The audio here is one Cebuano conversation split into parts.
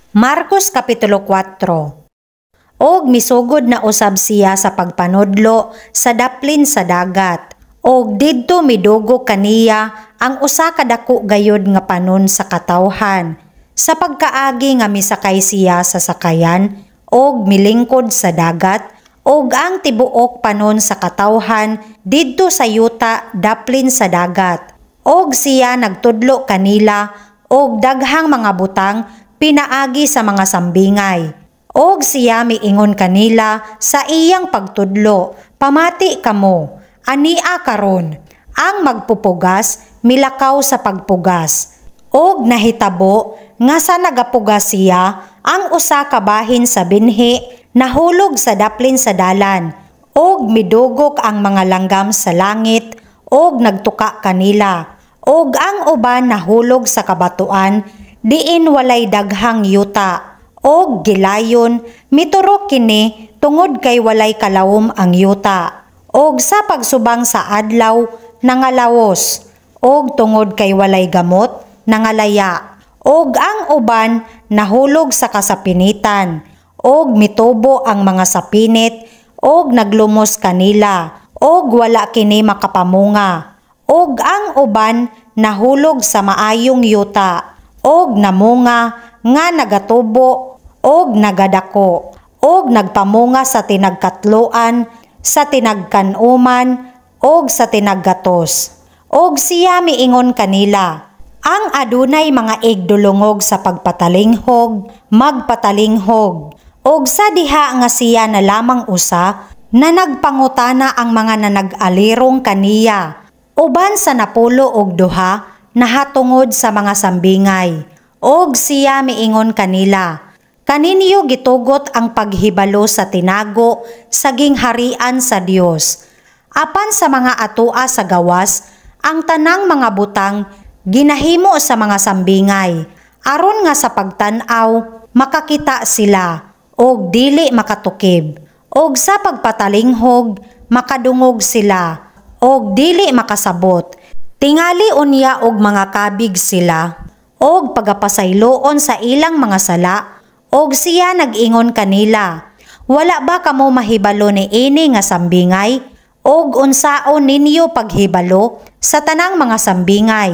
Marcos Kapitulo 4. Og misugod na usab siya sa pagpanudlo sa daplin sa dagat. Og didto midugo kaniya ang usa ka dako gayud nga panon sa katawhan. Sa pagkaagi nga misakay siya sa sakayan og milingkod sa dagat, og ang tibuok panon sa katawhan didto sa yuta daplin sa dagat. Og siya nagtudlo kanila og daghang mga butang pinaagi sa mga sambingay. Og siya miingon kanila sa iyang pagtudlo, "Pamati kamo, ania karon, ang magpupugas milakaw sa pagpugas. Og nahitabo nga sa nagapugas siya, ang usa ka bahin sa binhi nahulog sa daplin sa dalan, og midugok ang mga langgam sa langit og nagtuka kanila. Og ang uban nahulog sa kabatuan diin walay daghang yuta, og gilayon miturok kini tungod kay walay kalawom ang yuta. Og sa pagsubang sa adlaw nangalawos, og tungod kay walay gamot nangalaya. Og ang uban nahulog sa kasapinitan, og mitubo ang mga sapinit og naglumos kanila, og wala kini makapamunga. Og ang uban nahulog sa maayong yuta, og namunga nga nagatubo og nagadako, og nagpamunga sa tinagkatloan, sa tinagkanuman, og sa tinaggatos." Og siya miingon kanila, "Ang adunay mga igdulungog sa pagpatalinghog, magpatalinghog." Og sa diha nga siya na lamang usa, na nagpangutana ang mga nanag-alirong kaniya. Uban sa 12 nahatungod sa mga sambingay. Og siya miingon kanila, "Kaninyo gitugot ang paghibalo sa tinago sa gingharian sa Dios. Apan sa mga atoa sa gawas, ang tanang mga butang ginahimo sa mga sambingay, aron nga sa pagtan-aw makakita sila og dili makatukib, og sa pagpatalinghog makadungog sila og dili makasabot. Tingali unya og mga kabig sila og pagapasayloon sa ilang mga sala." Og siya nag-ingon kanila, "Wala ba kamo mahibalo ni ini nga sambingay? Og unsaon ninyo paghibalo sa tanang mga sambingay?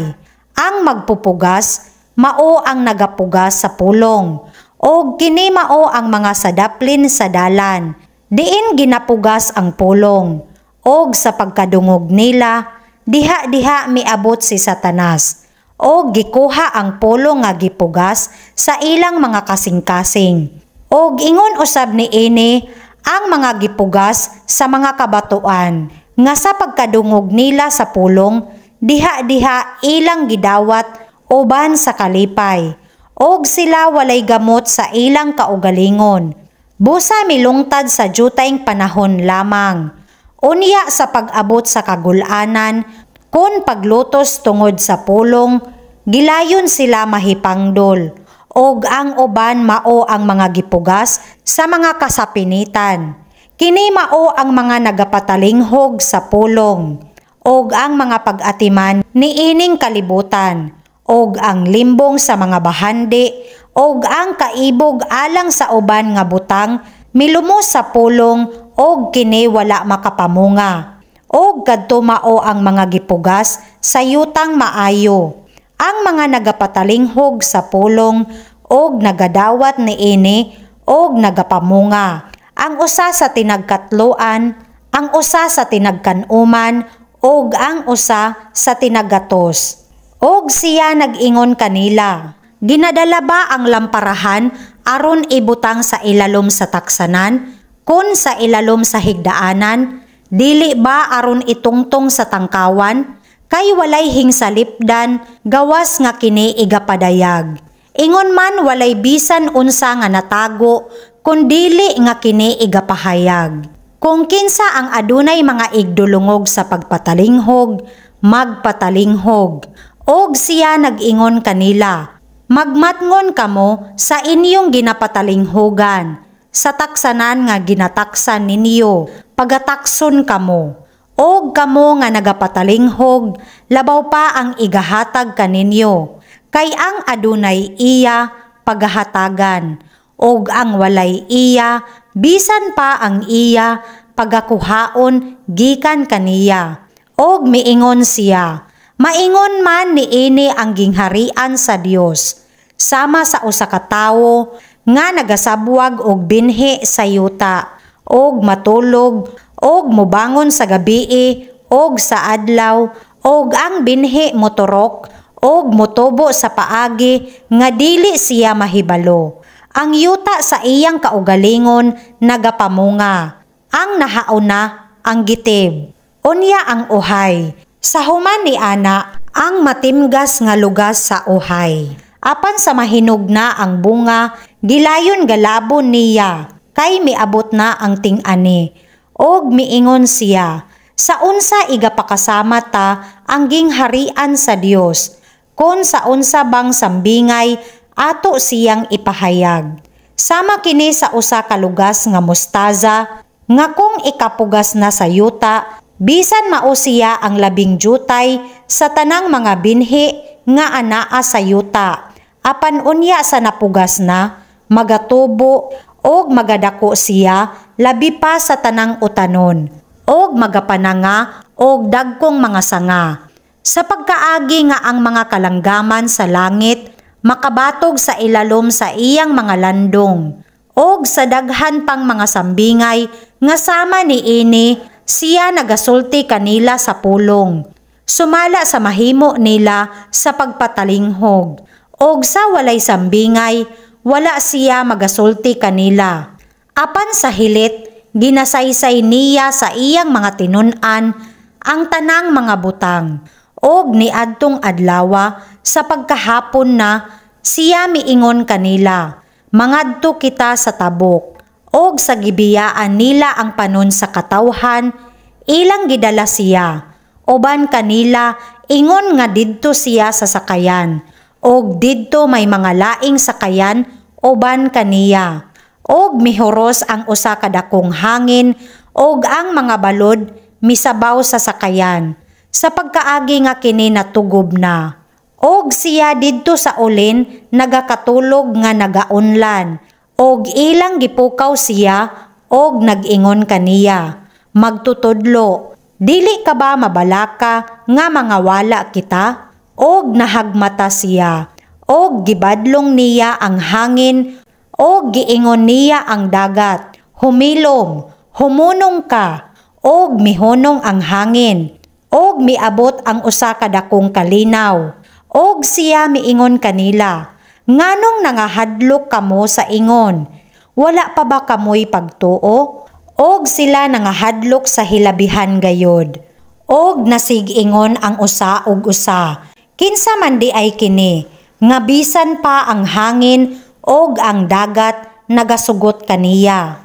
Ang magpupugas mao ang nagapugas sa pulong. Og kini mao ang mga sadaplin sa dalan, diin ginapugas ang pulong. Og sa pagkadungog nila, diha-diha miabot si Satanas og gikuha ang pulong nga gipugas sa ilang mga kasing-kasing. Og ingon usab ni ini ang mga gipugas sa mga kabatuan, nga sa pagkadungog nila sa pulong, diha-diha ilang gidawat uban sa kalipay. Og sila walay gamot sa ilang kaugalingon. Busa milungtad sa jutayng panahon lamang. Unya sa pag-abot sa kagul-anan, kon paglutos tungod sa pulong, gilayon sila mahipangdol. Og ang uban mao ang mga gipugas sa mga kasapinitan. Kini mao ang mga nagapatalinghog sa pulong, og ang mga pag-atiman niining kalibutan, og ang limbong sa mga bahandi, og ang kaibog alang sa uban nga butang milumos sa pulong, og kini wala makapamunga. Og kadto mao ang mga gipugas sa yutang maayo, ang mga nagapatalinghog sa pulong og nagadawat niini og nagapamunga. Ang usa sa tinagkatloan, ang usa sa tinagkanuman, og ang usa sa tinaggatos." Og siya nag-ingon kanila, "Ginadala ba ang lamparahan aron ibutang sa ilalom sa taksanan, kon sa ilalom sa higdaanan? Dili ba aron itungtong sa tangkawan? Kay walay hingsalipdan gawas nga kini igapadayag. Ingon man walay bisan unsa nga natago kun dili nga kini igapahayag. Kung kinsa ang adunay mga igdulungog sa pagpatalinghog, magpatalinghog." Og siya nag-ingon kanila, "Magmatngon kamo sa inyong ginapatalinghogan, sa taksanan nga ginataksan ninyo, pagatakson kamo. Og kamo nga nagapatalinghog, labaw pa ang igahatag kaninyo. Kay ang adunay iya, pagahatagan, ug ang walay iya, bisan pa ang iya pagakuhaon gikan kaniya. Og miingon siya, "Maingon man niini ang gingharian sa Dios, sama sa usa ka tawo nga nagasabwag og binhi sa yuta, og matulog og mobangon sa gabii og sa adlaw, og ang binhi moturok og motubo sa paagi nga dili siya mahibalo. Ang yuta sa iyang kaugalingon nagapamunga. Ang nahauna ang gitib, unya ang uhay. Sa human ni ana ang matimgas nga lugas sa uhay. Apan sa mahinog na ang bunga, gilayon galabon niya, kay miabot na ang ting-ani." Og miingon siya, "Sa unsa igapakasama ta ang gingharian sa Dios? Kon sa unsa bang sambingay ato siyang ipahayag? Sama kini sa usa ka lugas nga mustaza nga kung ikapugas na sa yuta, bisan mao siya ang labing jutay sa tanang mga binhi nga anaa sa yuta, apan unya sa napugas na, magatubo og magadako siya labi pa sa tanang utanon, og magapananga og dagkong mga sanga, sa pagkaagi nga ang mga kalanggaman sa langit makabatog sa ilalom sa iyang mga landong." Og sa daghan pang mga sambingay nga sama niini, siya nagasulti kanila sa pulong, sumala sa mahimo nila sa pagpatalinghog. Og sa walay sambingay, wala siya magasulti kanila. Apan sa hilit, ginasaysay niya sa iyang mga tinun-an ang tanang mga butang. Og niadtong adlawa, sa pagkahapon na, siya miingon kanila, "Mangadto kita sa tabok." Og sa gibiyaan nila ang panon sa katawhan, ilang gidala siya. Uban kanila ingon nga didto siya sa sakayan. Og didto may mga laing sakayan uban kaniya. Og mihuros ang usa ka dakong hangin og ang mga balod misabaw sa sakayan, sa pagkaagi nga kini natugob na. Og siya didto sa ulin nagakatulog nga nagaunlan. Og ilang gipukaw siya og nag-ingon kaniya, "Magtutudlo, dili ka ba mabalaka nga mangawala kita?" Og nahagmata siya, og gibadlong niya ang hangin, og giingon niya ang dagat, "Humilom, humunong ka." Og mihunong ang hangin, og miabot ang usa ka dakong kalinaw. Og siya miingon kanila, "Nganong nangahadlok kamo sa ingon? Wala pa ba kamoy pagtuo?" Og sila nangahadlok sa hilabihan gayod. Og nasig-ingon ang usa og usa, "Kinsa man diay kini nga bisan pa ang hangin og ang dagat nagasugot kaniya?"